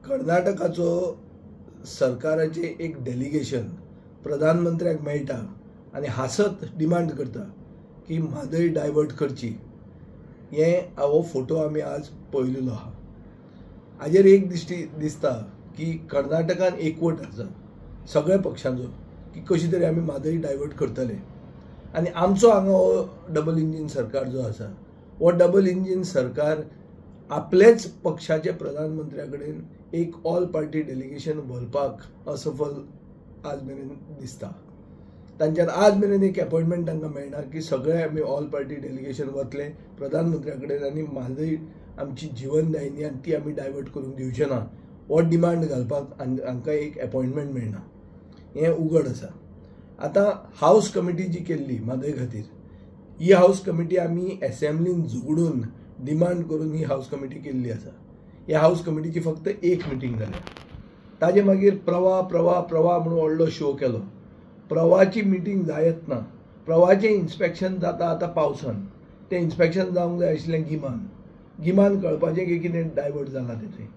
कर्नाटकाचो सरकाराचें एक डेलिगेशन प्रधानमंत्र्याक मेळटा आनी हांसत डिमांड करता की म्हादय डायवर्ट करची, हें हो फोटो आमी आज पळयलेलो आहा. हाजेर एक दिश्टी दिसता की कर्नाटकान एकवट आसा सगळ्या पक्षांचो की कशी तरी आमी म्हादय डायवर्ट करतले. आनी आमचो हांगा हो डबल इंजीन सरकार जो आसा, हो डबल इंजीन सरकार आपलेच पक्षाचे प्रधानमंत्र्या कडेन एक ऑल पार्टी डेलिगेशन व्हरपाक असफल आज मेरेन दिसता. तांच्यान आज मेरेन एक अपॉयंटमेंट तांकां मेळना की सगळे आमी ऑल पार्टी डेलिगेशन वतले प्रधानमंत्र्या कडेन आनी म्हादय आमची जिवनदायिनी आनी ती आमी डायवर्ट करूंक दिवचे ना, हो डिमांड घालपाक हांकां एक अपॉयंटमेंट मेळना, हें उघड आसा. आतां हावस कमिटी जी केल्ली म्हादय खातीर, ही हावस कमिटी आमी एसेंब्लीन झगडून डिमांड करून ही हावस कमिटी केल्ली आसा. ह्या हावस कमिटीची फक्त एक मिटींग जाल्या. ताजे मागीर प्रवाह प्रवाह प्रवाह म्हणून व्हडलो शो केलो. प्रवाहाची मिटींग जायत ना. प्रवाहाचें इन्स्पेक्शन जाता आतां पावसान, तें इन्स्पेक्शन जावंक जाय आशिल्लें गिमान. गिमान कळपाचें की कितें डायवर्ट जालां तें थंय.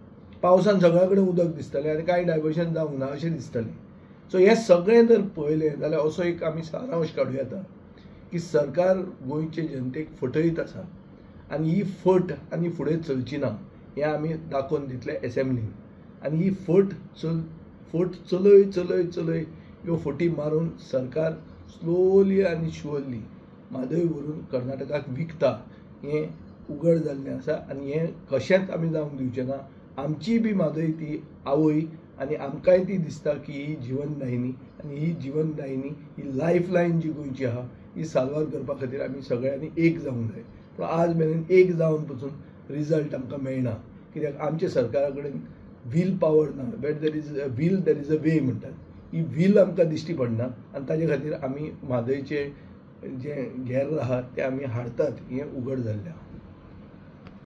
पावसान सगळ्या कडेन उदक दिसतलें आनी कांय डायवर्शन जावंक ना अशें दिसतलें. सो हें सगळें जर पळयलें जाल्यार असो एक आमी सारांश काडूं येता की सरकार गोंयचे जनतेक फटयत आसा आनी ही फट आनी फुडें चलची ना हें आमी दाखोवन दितले एसेंब्लीन. आनी ही फट चलय चलय चलय ह्यो फटी मारून सरकार स्लोली आनी शुअरली म्हादय व्हरून कर्नाटकाक विकता हें उघड जाल्लें आसा. आनी हें कशेंच आमी जावंक दिवचें ना. आमची बी म्हादय ती आवय आनी आमकांय ती दिसता की ही जिवनदायिनी आनी ही जिवनदायिनी ही लायफ लायन जी गोंयची आहा ही साल्वार करपा खातीर आमी सगळ्यांनी एक जावंक जाय. पूण आज मेरेन एक जावन पसून रिजल्ट आमकां मेळना, कित्याक आमच्या सरकारा कडेन व्हील पावर ना. Where there is a will there is a way म्हणटात, ही व्हील आमकां दिश्टी पडना आनी ताजे खातीर आमी म्हादयचे जें घेर आहा तें आमी हाडतात हें उघड जाल्लें आहा.